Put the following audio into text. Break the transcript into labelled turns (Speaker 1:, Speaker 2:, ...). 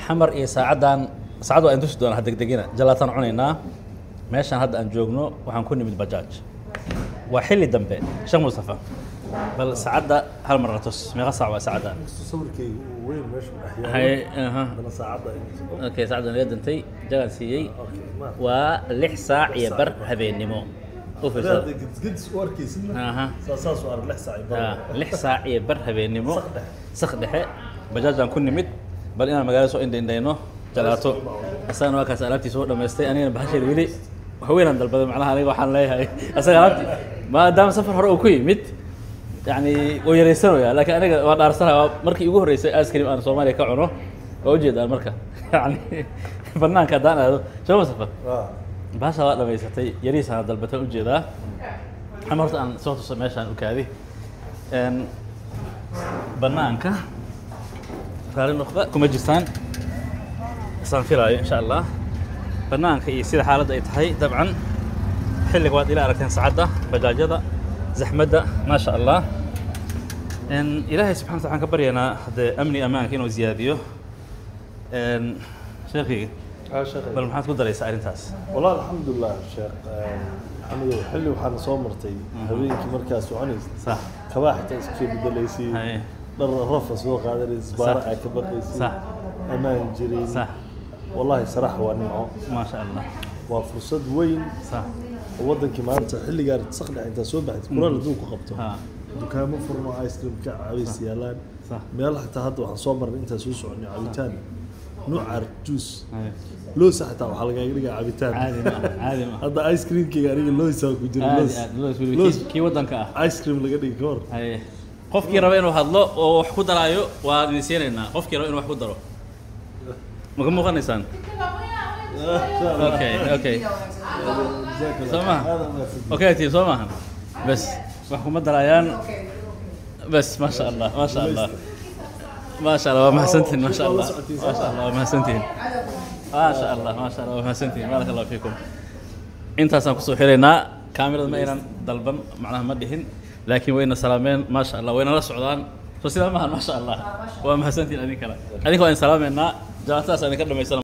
Speaker 1: Xamar iyo saacaddan, saacad waa in tusi doonaa, ha degdegina. Jalaataan cunaynaa. Meeshaan hadda aan joogno waxaan ku nimid bajaaj, waa xilli dambe. Sheekh Mustafa, bal saacadda hal mar na tus, meeqa saac waa saacaddan?
Speaker 2: Sawirkayga uu weyn meesha ku dhex
Speaker 1: Haye,
Speaker 2: yaalo.
Speaker 1: Aha.
Speaker 2: Haddana saacadda
Speaker 1: Okay, saacadda naga dantay, jagaan siiyey.
Speaker 2: Okay, ma
Speaker 1: Waa 6 saac iyo bar habeennimo, u fiirsada.
Speaker 2: Hadaad gedgedis u arkaysidna, saas u arag, 6 saac iyo bar.
Speaker 1: 6 saac iyo bar habeennimo.
Speaker 2: Saq dhexe.
Speaker 1: Saq dhexe bajaajaan ku nimid, bal inaan magaalada soo indha indhayno, jalaato. Asagana waa kaas alaabtii soo dhamaystay, anigana bahasheeda weli wax weynaan dalbaday. Macnaha aniga waxaan leeyahay asaga alaabtii maadaama safar hore uu ku yimid, yani wuu yaraysanaya, laakiin aniga waa dhaarsanaya. Waa markii igu horreysay ice cream aan Soomaaliya ka cuno, waa ujeedaan. Marka yani banaanka haddaan aado, soo Mustafa, bahasha waa dhamaysatay, yariisana dalbataan ujeedaa. Ama horta aan soo tuso meeshaan u kaadi. Banaanka raali noqda, kuma jirtaan isaan filaayo insha Allah. Banaanka iyo sida xaaladda ay tahay, dabcan xilliga waad ila aragteen, saacadda, bajaajyada, zaxmadda, maasha Allah. Ilaahay subxana wa taala waxaan ka baryaynaa haddee amni, ammaanka inuu ziyaadiyo. Sheekhayga, bal maxaad ku daraysaa arrintaas?
Speaker 2: والله الحمد لله sheekh Maxamedow, xilli waxaana soo martay habeenkii markaa soconaysa, kabaa xitaa isku soo bedelaysay, dhar rafa soo qaadanaysa, isbaara aa ka baqaysay, ammaan jirin. Wallahi saraxa waa nimco.
Speaker 1: Maasha Allah.
Speaker 2: Waa fursad weyn oo wadankii maanta xilligaa saqdhex intaa soo baxday, kulaal hadduu ku qabto, dukaamo furan oo ice cream ka cabays yaalaan, meel xataa hadda waxaan soo marnay intaan soo soconay cabitaan nuuca juice, loosa xitaa waxaa lagaaga dhigaa cabitaan.
Speaker 1: Caadi ma aha, caadi ma aha.
Speaker 2: Hadda ice creamkayga aniga loosaa ku jira.
Speaker 1: Aad
Speaker 2: loos.
Speaker 1: Aad loos weliba.
Speaker 2: Loos.
Speaker 1: Kii waddanka ah.
Speaker 2: Ice cream laga dhigi ka hor.
Speaker 1: Haye, qofkii raba inuu hadlo oo wax ku daraayo waa idin siinaynaa. Qofkii raba inuu wax ku daro, ma ka muuqanaysaan? Okay, soo maha? Okay, tii soo maahan, bes wax kuma daraayaan, bes. Maasha Allah, maasha Allah, maasha Allah, waa mahadsantihin. Maasha Allah, maasha Allah, waa mahadsantihin. Maasha Allah, maasha Allah, waa mahadsantihin. Baaraka Allahu fiikum. Intaasaan kusoo xiraynaa. Kaamirada ma aynan dalban, macnaha ma dhihin, laakiin wayna salaameen. Maasha Allah, wayna la socdaan. Soo sidaa maahan? Maasha Allah, waa mahadsantihin. Adinkana, adinka waa in salaameynaa, jawaabtaas idinka dhamaysana.